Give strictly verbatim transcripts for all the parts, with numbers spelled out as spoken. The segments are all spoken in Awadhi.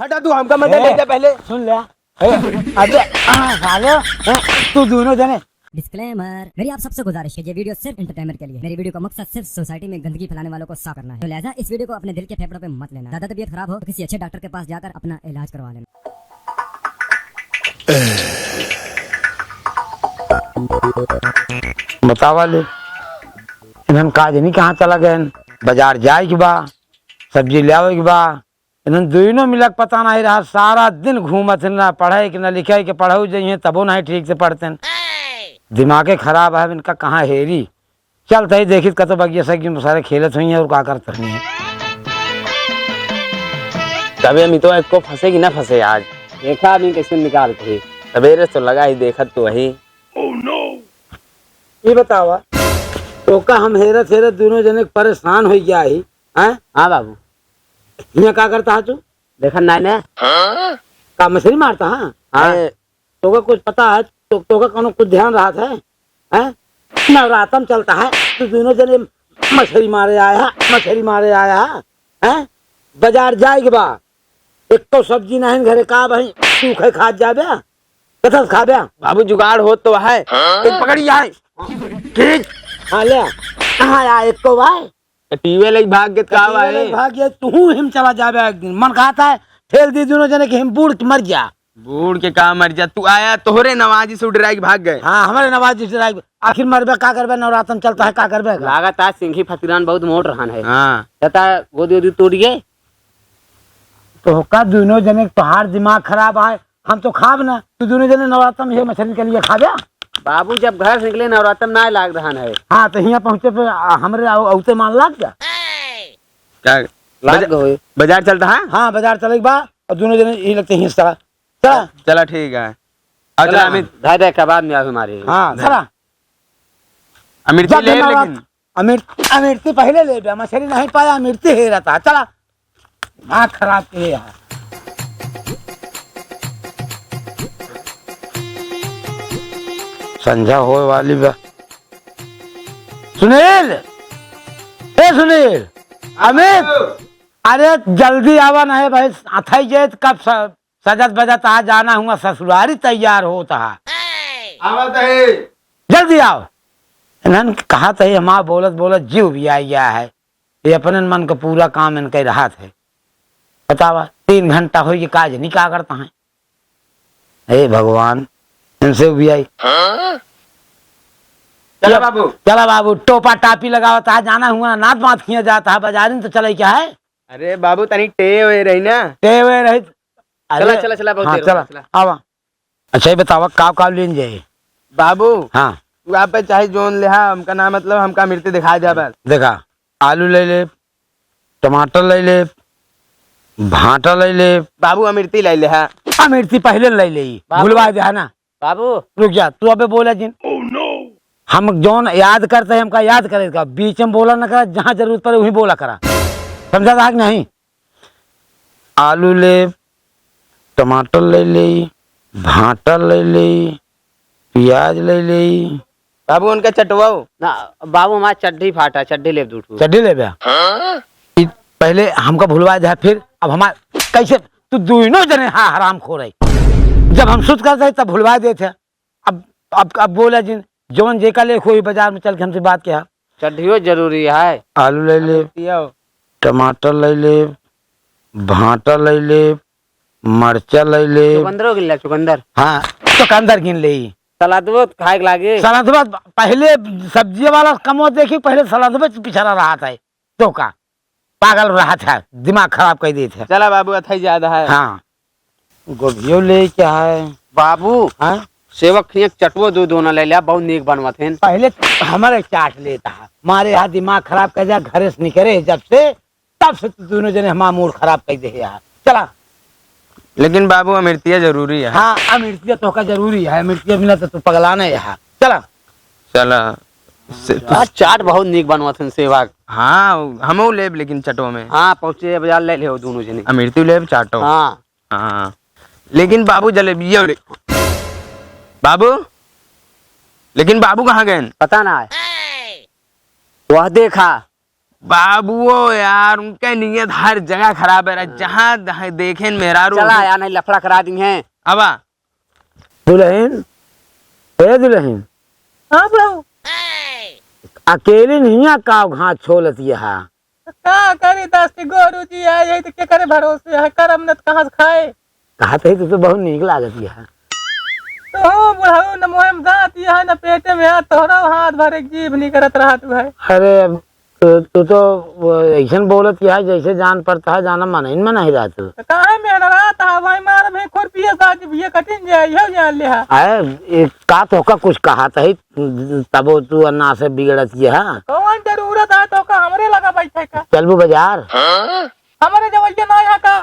हटा तू, हमका मत ए, ले जा पहले। सुन ले। ए, अबे, आ, साले, ए, तू दोनों जने। Disclaimer, मेरी आप सबसे गुजारिश है, ये video सिर्फ entertainment के लिए। मेरी video का मकसद सिर्फ society में गंदगी फैलाने वालों को साफ करना है। तो लिहाजा इस video को अपने दिल के फेफड़ों पे मत लेना। ज्यादा तबीयत खराब हो तो किसी अच्छे डॉक्टर के पास जाकर अपना इलाज करवा लेना। बतावा ले, इन्हन का जनी कहाँ चला गए? बाजार जाए के बा, सब्जी ले आवे के बा, इन्हन दुइनो मिलक पता नहीं रहा, सारा दिन घूमत हैं, ना पढ़े के, ना लिखे के, पढ़ऊ जइहें तबो नहीं ठीक से पढ़ते हैं। दिमागे खराब है इनका, कहाँ हेरी। चलत ही देखित कतो बगिया सगिया में सारे खेलत होइहें और का करत होइहें। तबे अमितवा एको फंसे कि ना फंसे आज। देखा अभी कैसे निकालत ही। सवेरे से लगा ही देखत तो वही। ये बतावा, तोका हम हेरत हेरत दुइनो जने परेशान होइ गया ही, हैं? हाँ बाबू। हियाँ का करत हा तू? देखा नाहीं ना। का मछरी मारत हा? हाँ। ए, तोका कुछ पता है? तो, तोका कौनो कुछ ध्यान रहत है? हैं? नवरातम चलत है, तू दुइनो जने मछरी मारे आया, मछरी मारे आया, हैं? बाजार जाए के बा, एको सब्जी नहीं घरे का बही, तू खाए खात जाबे, कथस खाबे? बाबू जुगाड़ होत तो है, हाँ? एक पकड़ी आए। ठीक। हाँ ले, कहाँ आए एको भाई? टीवे लई भाग गए, का टीवे भाई? लई भाग गए, तू हिम चला जाबे एक दिन। मन कहत है, ठेल दी दुइनो जने के हिम बूड़ के मर जा। बूड़ के का मर जा, तू आया, तोहरे नवाजी से डराई के भाग गए। हाँ, हमरे नवाजी से डराई के, आखिर मरबे का करबे, नवरातन चलत है, का करबे का? लागत आज सिंघी फतिरान बहुत मोट रहन है। हाँ। कहता गोदी ओदी टूट गए। तोहका दुइनो जने के तोहार दिमाग खराब है, हम तो खाब ना, तू दुइनो जने नवरातन में ये मछली के लिए खाबे। बाबू जब घर से निकले नवरातन ना लाग रहन है। हाँ, तो हियाँ पहुँचे पे, आ, हमरे आउ-, औते मान लाग जा। क्या? लाग बाजा-, गए। बाजार चलत है? हाँ, बाजार चले के बा, और दुइनो जने यही लगते ही चला। चला। चला, ठीक है। और चला, चला, अमित। धाय धाय कबाब में आवे हमारे। हाँ, चला। अमिर्ती जब ले, नवरात-, लेकिन अमिर-, अमिर्ती पहले लेबे, मछरी नहीं पाया, अमिर्ती हेरत हा। चला। दिमाग खराब के है। संझा होए वाली बा। सुनील, ए सुनील, अमित, अरे जल्दी आवा ना है भाई, अथई जाए कब स-, सजत बजत आ जाना हुआ, ससुरारी तैयार होत हा। आवत है। जल्दी आओ। इन्हन कहा तही हमार बोलत बोलत जीव भी आ गया है। ये अपने मन का पूरा काम इनके रहत है। बतावा, तीन घंटा होई के काज नहीं का करत हैं। हे भगवान, इनसे भी आई। चला बाबू। चला बाबू, टोपा टापी लगावत हा, जाना हुआ, नात बात किया जात हा, बाजारिन तो चले क्या है? अरे बाबू, तनी टेवे रही ना। टेवे रही। अरे, चला, चला, चला, बहुत हाँ, देर हो चला, गया, चला। आवा। अच्छा, ये बतावा, काव काव लेन जाए? बाबू, हाँ। तू आप पे चाहे जोन ले हा, हमका ना मतलब, हमका मिर्ची दिखा दे बस। देखा, आलू ले ले, टमाटर ले ले, भांटा ले ले। बाबू, अमिर्ती ले ले हा। अमिर्ती पहले ले ले, बाबू। भुलवा दे हा ना। बाबू। रुक जा, तू अबे बोला जिन। हम जौन याद करते हैं, हमका याद करे का, बीच में बोला न करा, जहाँ जरूरत पड़े वहीं बोला करा, समझा था कि नहीं? आलू ले, टमाटर ले ले, भांटा ले ले, प्याज ले ले। बाबू उनका चटवाओ। ना बाबू, हमार चड्ढी फाटा, चड्ढी लेब दू ठो। चड्ढी लेबे? हाँ? ई पहले हमका भुलवा दे, फिर अब हमार कैसे तू दुइनो जने हा हराम खो रही। जब हम सुत करते हैं तब भुलवा देते हैं। अब, अब, अब बोला जिन, जौन जेका ले कोई बाजार में चल के हमसे बात किया। चड्ढियो जरूरी है। आलू ले ले, पियो। टमाटर ले ले, भांटा ले ले, मरचा ले ले। चुकंदरो गिन ले, चुकंदर। हाँ, चुकंदर गिन ले। सलादवो खाए के लागे। सलादवा पहले सब्जी वाला कमो देखी, पहले सलादवे पिछड़ा रहा था। तो का? पागल रहा था, दिमाग खराब कर देत है। चला बाबू, अथई ज्यादा है। हाँ। गोभियो ले क्या है? बाबू, हाँ? सेवक खिया चटवो दो दोना ले लिया, बहुत नीक बनवत हैं। पहले हमारे चाट लेता है, मारे यहाँ दिमाग खराब कर दिया, घरे से निकले जब से, तब से तू दुइनो जने हमारा मूड खराब कर दे यार। चला। लेकिन बाबू, अमिर्तिया जरूरी है। हाँ, अमिर्तिया तोहका जरूरी है, अमिर्तिया बिना तो तू पगलाना है यहाँ। चला। चला। से-, आज चाट बहुत नीक बनवत हैं सेवक। हाँ, हमहू लेब लेकिन चटो में। हाँ, पहुँचे बाजार ले ले दुइनो जने। अमिर्तियो लेब, चाटो। हाँ। हाँ। लेकिन बाबू जलेबिया ले। बाबू, लेकिन बाबू कहाँ गए? पता ना है। वह देखा। बाबुओ यार, उनके नियत हर जगह खराब है। हाँ। जहाँ दह-, देखेन मेहरारू चला उन्हें यार, नहीं लफड़ा करा दी हैं। अबा। दुलहिन, ए दुलहिन। हाँ बुढ़ऊ। अकेली नहीं काव घास छोलत यहा। का करी दस ठी गोरू जी है, यही तो के करे भरोसे है, करम न त कहाँ से खाए। कहा तो ही, तू तो बहुत नीक लागत यहा। तो बुढ़ऊ न मुँह में दाँत यहा, न पेटे में हाथ, तोहरा हाथ भरे जीभ नहीं करत रहा तू है। अरे अब तो, तू तो वो ऐसन बोलत यहा जैसे जान पड़ता है, जाना मन ही मन ही रहत। तो काहे में न रहत है भाई, मार में खुरपिया साथ बिया कटिन जाए, यह जान ले है। अरे, ये का तोहका कुछ कहा तो ही, तबो तू अन्ना से बिगड़त यहा। कौन जरूरत है तोहका हमरे लगा बैठे का? चलबू बाजार? हमरे जवैया ना यहाँ का।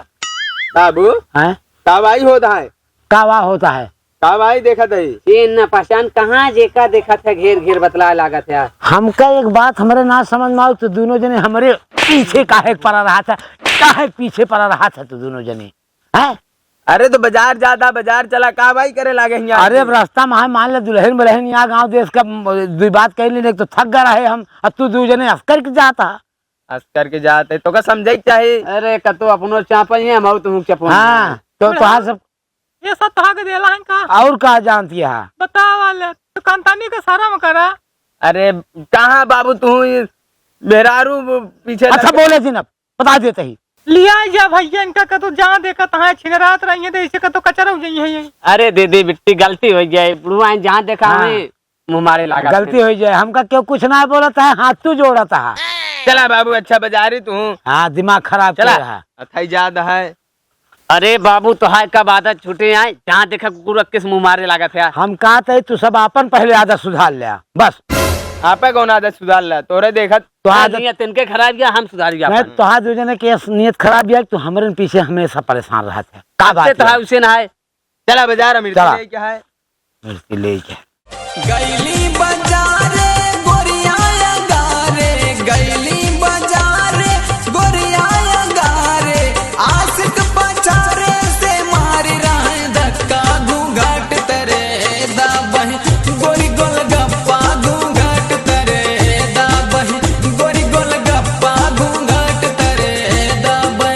बाबू, हैं? का भाई होता है? का वा होता है? का भाई देखत है? ये न पहचान कहाँ जेका देखत है, घेर घेर बतलाए लागत है। हमका एक बात हमरे ना समझ में आउत, तू दोनों जने हमरे पीछे काहे पड़ा रहा था, काहे पीछे पड़ा रहा था तू दोनों जने, हैं? अरे तो बाजार जाता, बाजार चला, का भाई करे लागे हियाँ? अरे अब रास्ता में है, मान ले दुलहिन बलहिन यहाँ गाँव देश का म-, दुई बात कह ली, नहीं तो थक गया रहे हम, अब तू दू जने अस्कर के जाता। अस्कर के जाते, तोका समझे के चाही। अरे कतो अपनो चापा ही है, हम तुम चपो हाँ, तो बुढ़ा। तोहार सब ये सब तोहा के देला है का? और का जानती है? बतावा ले, तो कंतानी का शरम करा। अरे कहाँ बाबू तू ही मेहरारू पीछे अच्छा लग बोले जी ना, बता देते ही। लिया जा भैया, इनका कतो जहाँ देखा तहाँ छिनरात रही है, तो इसे कतो कचरा हो जाई है ये। अरे दीदी बिट्टी गलती हो जाए, बुढ़वा जहाँ देखा हाँ। हमें मुँह मारे लागा गलती थे। हो जाए, हमका क्यों कुछ ना बोलता है, हाथ तू जोड़ता है। चला बाबू, अच्छा बाजारी तू। हाँ, दिमाग खराब चला। कर रहा। अथाई जाद है। अरे बाबू, तोहार कब आदत छूटे आए? जहाँ देखा कुकुर किस मुँह मारे लागत है। हम कहत है, तू सब आपन पहले आदत सुधार ले, बस। आपे कौन आदत सुधार ले? तोरे देखत तो आदत नियत इनके खराब गया, हम सुधार गया नहीं, अपन। तोहार दो जने के नियत खराब गया, तू हमरे पीछे हमेशा परेशान रहत है। का बात तो है? है उसे ना है। चला बाजार, हम चला। ले क्या है? मिर्ची ले क्या? गैली बाजारे गोरिया अंगारे, गैली बाजारे गोरिया अंगारे, आशिक पछारे से मारी रहे धक्का, घूंघट तरे दाबही, गोरी गोलगप्पा घूंघट तरे दाबही, गोरी गोलगप्पा घूंघट तरे दाबही।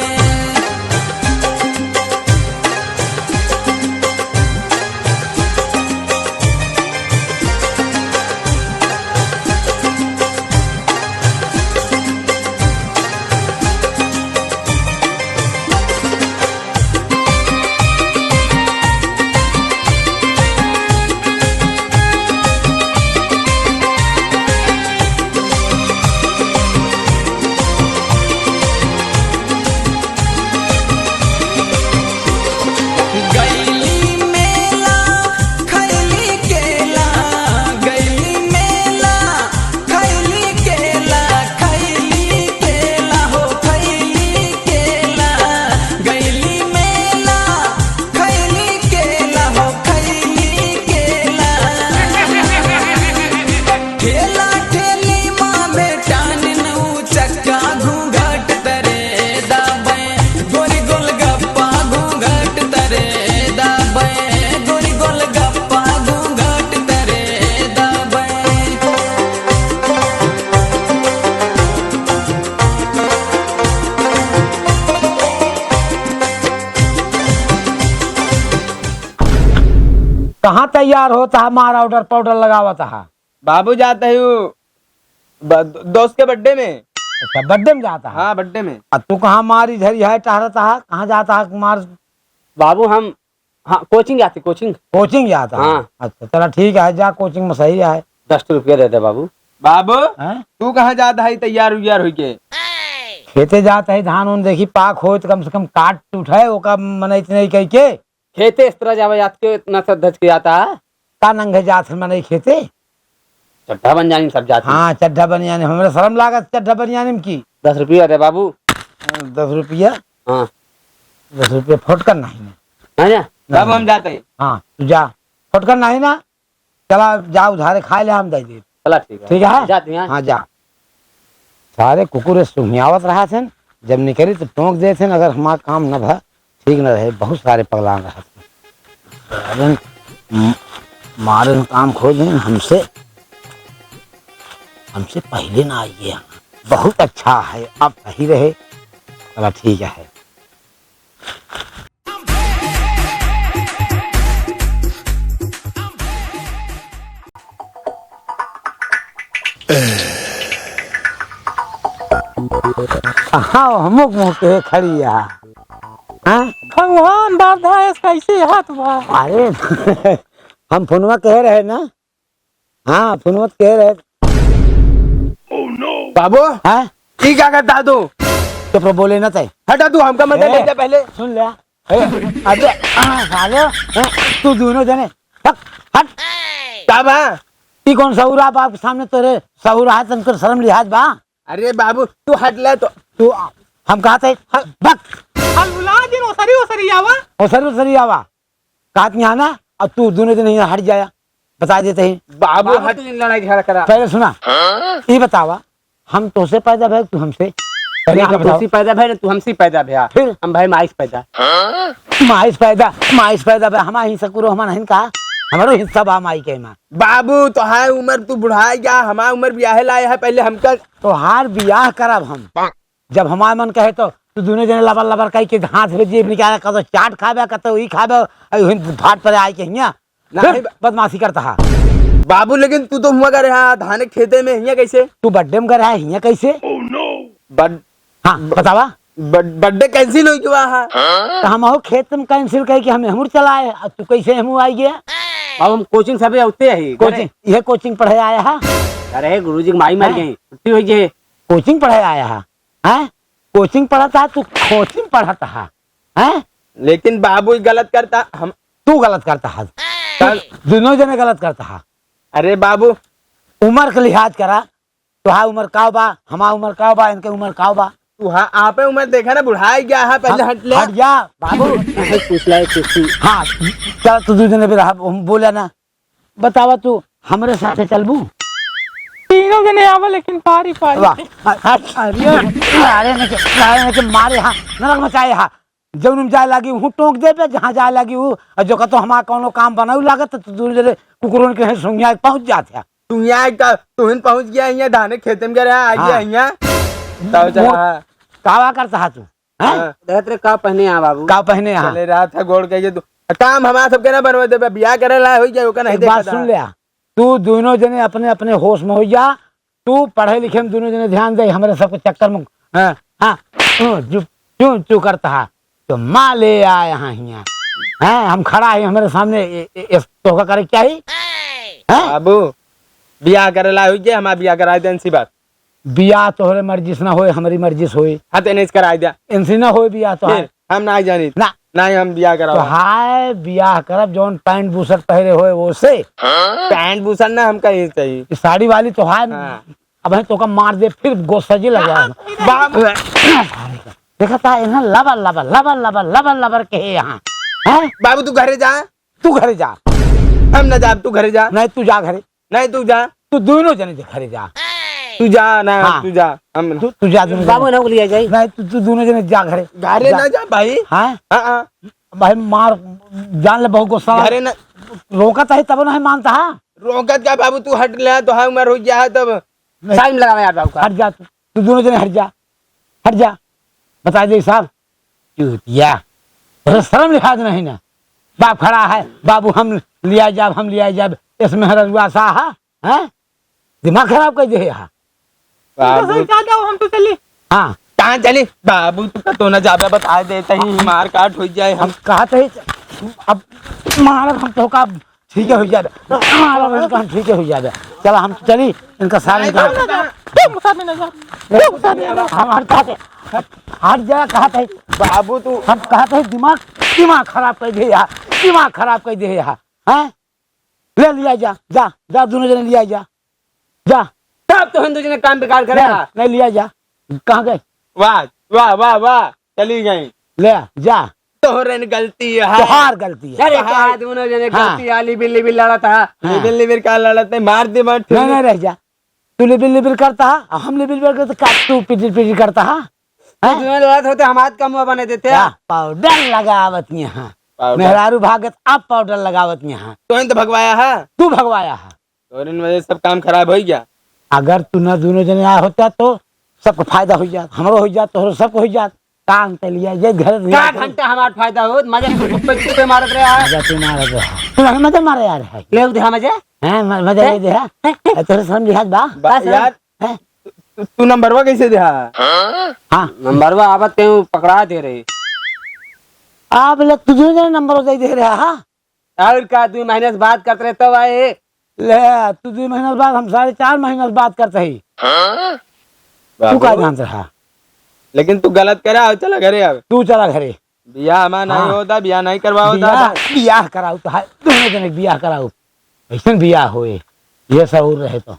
गैली मेला, खैली केला, गैली मेला, खैली केला, खैली केला हो, खैली केला, गैली मेला, खैली केला हो, खैली केला। ठेला ठेली मा बेटान नऊ चक्का घूंघट तरे दाबे, गोरी गोलगप्पा घूंघट तरे दाबे, गोरी गोलगप्पा घूंघट तरे दाबे। कहाँ तैयार होता है, मार ऑर्डर पाउडर लगावता है? बाबू जाता है वो ब-, दोस्त के बर्थडे में। अच्छा, बर्थडे में जाता है? हाँ, बर्थडे में। अब तू कहाँ मारी झरी है, टहरता है, कहाँ जाता है मार? बाबू हम, हाँ, कोचिंग जाते, कोचिंग। कोचिंग जाता है? हाँ। अच्छा, चला ठीक है, जा कोचिंग में सही है। दस रुपया दे दे बाबू। बाबू, हैं? तू कहाँ जाता है तैयार उयार होके? खेते जाता है, धान उन देखी पाक होए तो कम से कम काट उठाए, ओका मने इतने ही कह के। खेते इस तरह जावे जात के इतना सज धज के जाता है। का नंगे जात है मने खेते? चड्ढा बनियानी सब जात है। हाँ, चड्ढा बनियानी, हमरा शर्म लागत चड्ढा बनियानी में की। दस रुपया दे बाबू। दस रुपया? हाँ। दस रुपया फोटकन नहीं है। है ना? नहीं। तब हम जाते हैं। हाँ, तू जा। फोटकन नहीं ना? चला, जा उधारे खाए ले, हम दे दे। चला, ठीक है। ठीक है? जाती हैं। हाँ, जा। सारे कुकुर सुहियावत रहा थे, जब निकली तो टोंक दे थे, अगर हमारा काम न भा, ठीक न रहे, बहुत सारे पगलान रहा थे। अरे, म-, मारे काम खोज हैं हमसे, हमसे पहले ना आइए यहाँ। बहुत अच्छा है, अब सही रहे। चला ठीक है। हाँ, मुख मुख के खड़ी है। हाँ? भगवान बाप धायस कैसे हाथ बा? अरे, हम फोनवा कहे रहे ना। हाँ, फोनवा कहे रहे। बाबू, हाँ? ई का करता तू? चुप रहो, बोले ना तय। हटा तू, हमका मत ए, दे दे पहले। सुन ले। ए, अबे, हाँ, साले, ए, तू दोनों जने, हट, हट। का बा? ई कौन सहूर बाप के सामने तोरे सहूर है, तनको शर्म लिहाज बा? अरे बाबू, तू हट ले तो। तू, हम कहा थे, हट, भग। हल बुला दिन ओसरी ओसरी आवा। ओसरी ओसरी आवा। कहत नहीं आना, अब तू दोनों जने यहाँ हट जाया, बता देते ही। बाबू, बाबू, हट। तू इन लड़ाई झगड़ा करा। पहले सुना, हाँ? ई बतावा, हम तोसे पैदा भए, तू हमसे? पहले हम बतावा। तोसे पैदा भए, तू हमसे पैदा भया। फिर? हम भए माई से पैदा। माई से पैदा, माई से पैदा भए, हमारा हिस्सा कुरो हमारा हिन का? हमारो हिस्सा बा माई के माँ। बाबू, तोहार उम्र तू बुढ़ाई गया, हमार उम्र बियाहे लाए है, पहले हमका तोहार बियाह करब हम। जब हमार मन कहे तो तू दोनों जने लबर लबर कही के हाथ से जीभ निकाले, कतो चाट खाबे, कतो ई खाबे, अरे हिन फाट पर आए के हियाँ। नहीं फिर बा- बदमाशी करता है। बाबू, लेकिन तू तो हुआ करे हा धाने खेते में, हियाँ कैसे? तू बड्डे में करे हा, हियाँ कैसे? बड-, हाँ, ब-, बतावा। बड-, बड्डे cancel हो गया हा? तो हम हो खेत में cancel कहे कि हम हमूर चलाए, अब तू कैसे हमू आई गया? बाबू, हम coaching सभी होते हैं, घरे। Coaching, ये coaching पढ़े आया है? अरे, गुरुजी की माई मर हैं? गई, छुट्टी हो गई। Coaching पढ़े आया है, हैं? Coaching पढ़ता है, तू coaching पढ़ता है, हैं? लेकिन बाबू ही गलत करता, हम तू गलत करता है। तब तू दोनों जने गलत करता है। अरे बाबू। उम्र के लिहाज करा, तोहार उम्र का बा, हमार उम्र का बा, इनके उम्र का बा? तू हाँ, आपे उम्र देखा ना, बुढ़ाई गया है, पहले हाँ, हट ले। हट जा, बाबू। पूछ ला, पूछ ला। हाँ, चल तू दू जने भी रहा, हम बोला ना। बतावा तू, हमरे साथे चलबू? तीनों जने आवा, लेकिन पारी पारी वाह। से। अ-, अ-, अरे, अरे, नहीं के, अरे, नहीं के मारे हा, नरक मचाए हा। जौन में जाए लागी, हूँ टोक देबे, जहाँ जाए लागी, हूँ। और जो कहतो हमार कौनो काम बनाऊ लागत, तो तू जरे कुकुरन के हैं, सुंघिया के पहुँच जात है। सुंघिया का, तुहिन पहुँच गया, यहाँ धाने खेते में गया, आ गया हाँ। यहाँ। तब जा, वो हाँ। कावा करता हा तू? हैं? हाँ। देखत रे, का पहने आ बाबू? का पहने आ? चले रहा था गोड़ के ये तू। काम हमारा सबके ना बनवे देबे, बियाह करे ला होई जाए, ओका नहीं एक बात देखा था। सुन ले, तू दोनों जने अपने, अपने होश में हो जा, तू पढ़े लिखे में दोनों जने ध्यान दे, हमरे सबके चक्कर में, हाँ, हाँ, चू, चू, चू, चू करता है, तो माँ ले आ यहाँ हियाँ, हैं, हम खड़ा है, हमरे सामने ए, ए, ए, तोहका करे क्या ही? हैं? बाबू, बियाह करे ला होई जे, हमार बियाह कराए देन सी बात। बियाह तोहरे मर्जी से ना होए, हमरी मर्जी से होए। हाँ, तो इन्हें कराए दिया। इनसे ना होए बियाह तो फिर? हम ना जानी। ना। ना ही हम बियाह करावा। तो हाय बियाह करब, जौन पैंट बुशर्ट पहरे होए वो से। हाँ? पैंट बुशर्ट ना हमका ये चाहिए। ई साड़ी वाली तो हाय, हाँ। अब है तो का मार दे, फिर गोसा जी लगा। बाप। देखा था इन्हें लबर, लबर, लबर, लबर, लबर, लबर कहे यहाँ। हैं? बाबू तू घरे जा। तू घरे जा। हम ना जाब, तू घरे जा। नहीं तू जा घरे। नहीं तू जा। तू दोनों जने जे घरे जा। तू जा ना, हाँ। तू जा। हम तू, तू जा दोनों बाबू जने। ना लिया जाई। नहीं तू, तू दोनों जने जा घरे। घरे जा। ना जा भाई। हाँ? हाँ, हाँ। भाई मार जान ले बहुत गुस्सा। घरे ना। रोकत है तब ना है मानता है। रोकत का बाबू तू हट ले तो हाँ उम्र हो गया है तब। नहीं। साइन लगावे यार बाबू का। हट जा तू। तू दोनों जने हट जा। हट जा। बता दे साहब। चूतिया। तोहरे शर्म लिहाज नहीं ना। बाप खड़ा है, बाबू हम लिया जाब, हम लिया जाब, इसमें हररुआ सा है, हैं? दिमाग खराब कर दे है। बाबू। चल, चल जाओ, हम तो चली। हाँ। कहाँ चली? बाबू, तू का तो ना जाबे, बता देते ही, मार काट हो जाए हम। हम कहा थे, अब मार हम तो का ठीक है, हो जाए। हाँ, हम कहा, ठीक है, हो जाए। चला, हम चली, इनका सारे नहीं, इनका तू ना जा, तू साथ में ना जा, तू साथ में ना जा। हम हट जाते, हट, हट जा, कहा थे। बाबू, तू हम कहा थे, दिमाग, दिमाग खराब कर दे यार, दिमाग खराब कर दे यार, हैं? ले लिया जा, जा, जा, दोनों जने लिया जा, जा। तब तो हम दो जने काम बेकार करे नहीं, यार। नहीं लिया जा, कहाँ गए? वाह, वाह, वाह, वाह, चली गई। ले, जा। तोहरे न गलती है। तोहार गलती है। अरे, तोहार। का दोनों जने हाँ। गलती है, लिबिल, लिबिल लड़ा था। हाँ। लिबिल, लिबिल का लड़ा था, मार दे, मार नहीं, दे। नहीं, रह जा। तू लिबिल, लिबिल करता है, और हम लिबिल, लिबिल करते, का तू पिटिर, पिटिर करता है? हैं? तू दोनों लड़त होते, हम हाथ कम हुआ बने देते। क्या पाउडर लगावत यहाँ? पाउडर। मेहरारू भागत, आप पाउडर लगावत यहाँ। तो इन तो भगवाया है। तू भगवाया है। तोहरे वजह से सब काम खराब हो गया। अगर तू ना दोनों जने आया होता तो सबको फायदा होइ जात, हमरो होइ जात, तोहरो सबको होइ जात। काम ते लिया, जे घर का घंटा हमार फायदा होत, मजे कुप्पे, कुप्पे मारत रहे यार। मजा तू मारत रहा। तू नहीं मजा मारे यार है। ले उधे मजे। हैं, म-, मजा हैं? ले दे, हाँ। हैं? ए, तोहरे शर्म लिहाज बा? बा-, का शर्म? यार, हैं? तू, तू नंबरवा कैसे दे, हाँ? हाँ। नंबरवा आवत के हूँ, पकड़ा दे रहे। आप लोग तुझे जो नंबर दे दे रहा, हाँ? और का, दुई महीना से बात करत रहे तब आए। ले, तू दुई महीना बाद, हम साढ़े चार महीना से बात करत ही। हाँ? तू का बाबू। जानत रहा? लेकिन तू गलत करे, आओ चला घरे अब। तू चला घरे। बियाह हमार नहीं हाँ। होता, बियाह नहीं करवा होता। बियाह, बियाह कराऊ तो है, दोनों जने के बियाह कराऊ। ऐसन बियाह होए, ये सहूर रहे तो।